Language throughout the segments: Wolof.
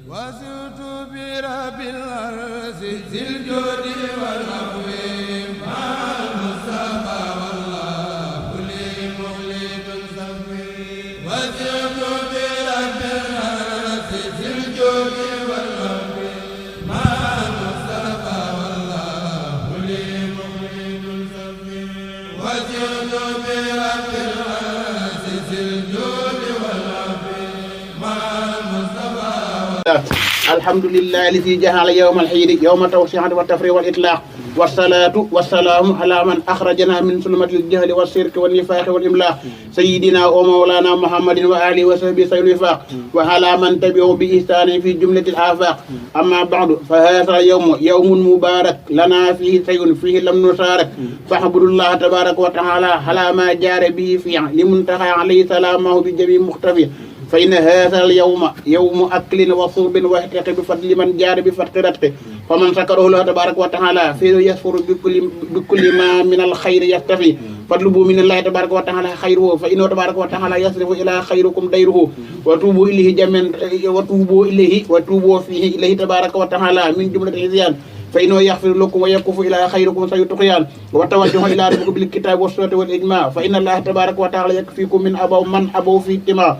وزرت برب الأرض ذي الجود والعفو مع المصطفى والله لي مخلد صفي وزرت برب الأرض ذي الجود والعفو مع المصطفى والله لي مخلد صفي وزرت برب الأرض ذي الجود والعفو مع المصطفى. الحمد لله الذي جعل يوم العيد يوم التوسعة والتفريق والإطلاق والصلاة والسلام على من أخرجنا من ظلمات الجهل والشرك والنفاق والإملاق سيدنا ومولانا محمد وآله وصحبه سيد الوفاق وعلى من تبعه بإحسان في جملة الآفاق. أما بعد فهذا يوم مبارك لنا فيه شيء فيه لم نشارك فاعبدوا الله تبارك وتعالى على ما جار به في لمنتهى عليه سلامه بجميع مختفي. فإن هذا اليوم يوم أكل وشرب واحتقى بفضل من جار بفتح رزقه فمن شكره الله تبارك وتعالى فيه يسفر بكل ما من الخير يستفي فاطلبوا من الله تبارك وتعالى خيره فإنه تبارك وتعالى يصرف إلى خيركم ديره وتوبوا إليه جميعا وتوبوا فيه إليه تبارك وتعالى من جملة العصيان فإنه يغفر لكم ويكف إلى خيركم سيء الطغيان وتوجه إلى ربكم بالكتاب والسنة والإجماع فإن الله تبارك وتعالى يكفيكم من أبوا في اجتماع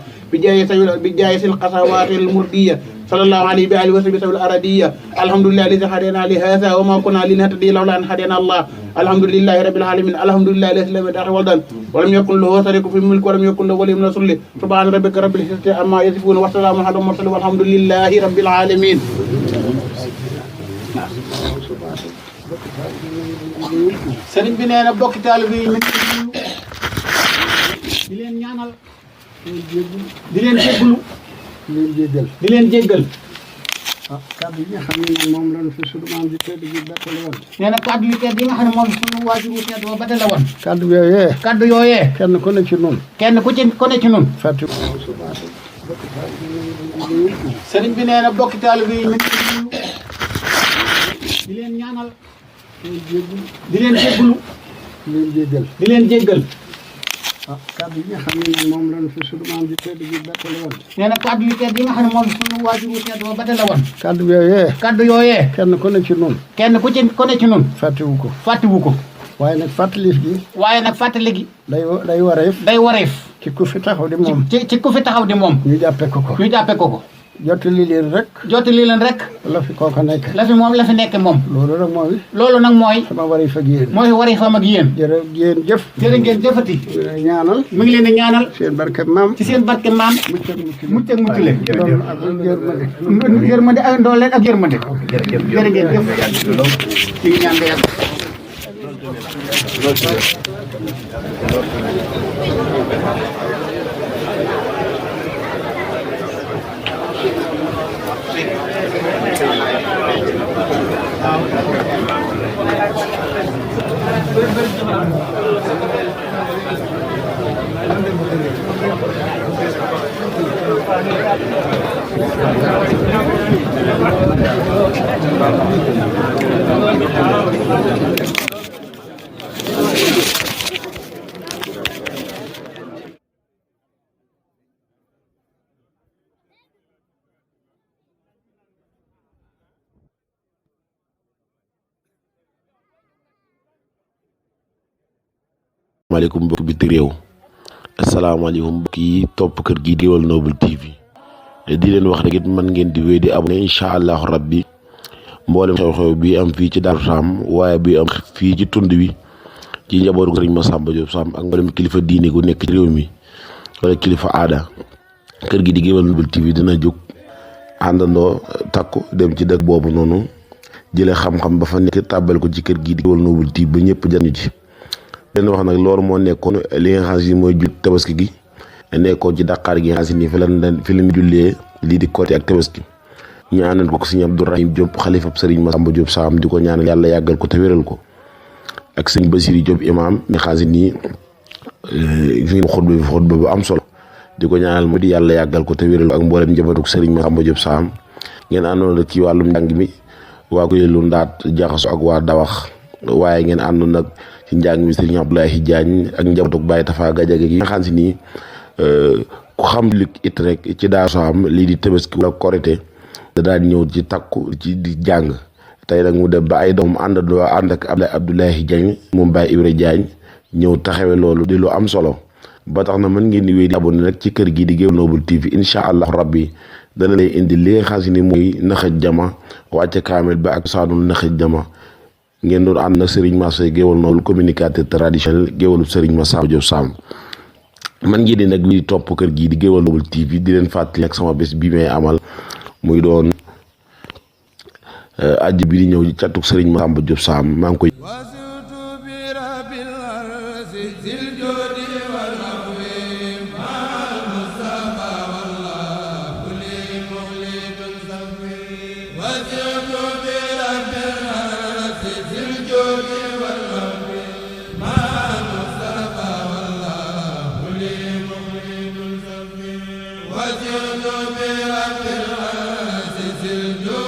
بجايس القسوات المردية صلى الله عليه وآله وسلم الأرضية. الحمد لله الذي هدانا لهذا وما كنا لنهتدي لولا أن هدانا الله. الحمد لله رب العالمين. الحمد لله الذي لم يتخذ ولدا ولم يكن له شريك في الملك ولم يكن له ولي من الذل سبحان ربك رب العزة عما يصفون وسلام على المرسلين والحمد لله رب العالمين. sëriñ bi nee na bokki taalibe yi di leen ñaanal di leen jéggulu di leen jéggal ah kàddu yi nga xam ne moom lañ fi sunu maam di tedd ji battale woon. nee na kàddu yu tedd yi nga xam ne moom sunu waajur wu tedd ba battale woon. kàddu yooyee. kenn ku ne ci nun. fàtte. sëriñ bi nee na bokki taalibe yi di leen ñaanal di leen jéggulu di leen jéggal ah kàddu yi nga xam ne moom lañ fi sunu maam di tedd ji battale woon. nee na kàddu yu tedd yi nga xam ne moom sunu waajur wu tedd ba battale woon. kàddu yooyee. kenn ku ne ci nun. fàttewu ko. waaye nag fàttali gi. day wareef. ci ku fi taxaw di moom. ñu jàppe ko ko. jottali leen rek. la fi kooka nekk. la fi nekk moom. loolu nag mooy. sama wareef ak yéen. mooy wareefam ak yéen. jërë ngeen jëfati. ñaanal. mi ngi leen di ñaanal. seen barke maam. mucc ak mucc leen. yërmande ak ndooleen ak yërmande. jërë ngeen jëf. ci ñaan nga yàgg. maaleykum mbokk biti réew asalaamaaleykum mbokk yi topp kër gi Géwal Noble TV di leen wax rek it mën ngeen di wéy di abonné incha allahu rabbi mboolem xew-xew bi am fii ci Daaru Saam waaye bi am fii ci tund wi ci njabootu Sëriñ Massamba Diop Sam ak mboolem kilifa diine gu nekk ci réew mi wala kilifa aada kër gi di Géwal Noble TV dina jóg àndandoo takku dem ci dëkk boobu noonu jëlee xam-xam ba fa nekk tàbbal ko ci kër gi di Géwal Noble TV ba ñëpp jariñu ci. leen wax nag loolu moo nekkoon li nga xam si mooy jul tabaski gi nekkoon ci Dakar gi nga xam si nii fi lañ jullee lii di Korité ak tabaski ñu àndal ko sëñ Abdourahim Diop xalifab Sëriñ Massamba Diop Sam di ko ñaanal yàlla yàggal ko te wéral ko ak sëñ Basiri Diop imam mi xam si nii fi xutba bu am solo di ko ñaanal mu di yàlla yàggal ko te wéral ko ak mboolem njabootu Sëriñ Massamba Diop Sam ngeen àndoon ci wàllum njàng mi waa ko yëlu ndaat jaxaso ak waa dawax waaye ngeen àndoon nag ci njàng mi Serigne Abdoulaye Diagne ak njabootu Baye Tafa Gadiaga gi nga xam si nii ku xam lik it rek ci Daaru Saam lii di tabaski wala Korité da daan ñëw ci takku ci di jàng tey nag mu dem ba ay doom ànd ak Abdoulaye Diagne moom Baye Ibra Diagne ñëw taxawe loolu di lu am solo ba tax na mën ngeen di wéy di abonné rek ci kër gi di Géwël Noble TV incha allah rabbi dana lay indi li nga xam si ni mooy naxaj jama wàcce kaamel ba ak saanul naxaj jama ngeen doon ànd nag Serigne Massey Géwël Noble communicateur traditionnel géwëlu Serigne Massamba Diop Samb man ngeen di nag di topp kër gi di Géwël Noble TV di leen fàttali ak sama bés bi may amal muy doon ajj bi di ñëw ci catuk Serigne Massamba Diop Samb maa ngi koy وجد برب العزيز الجود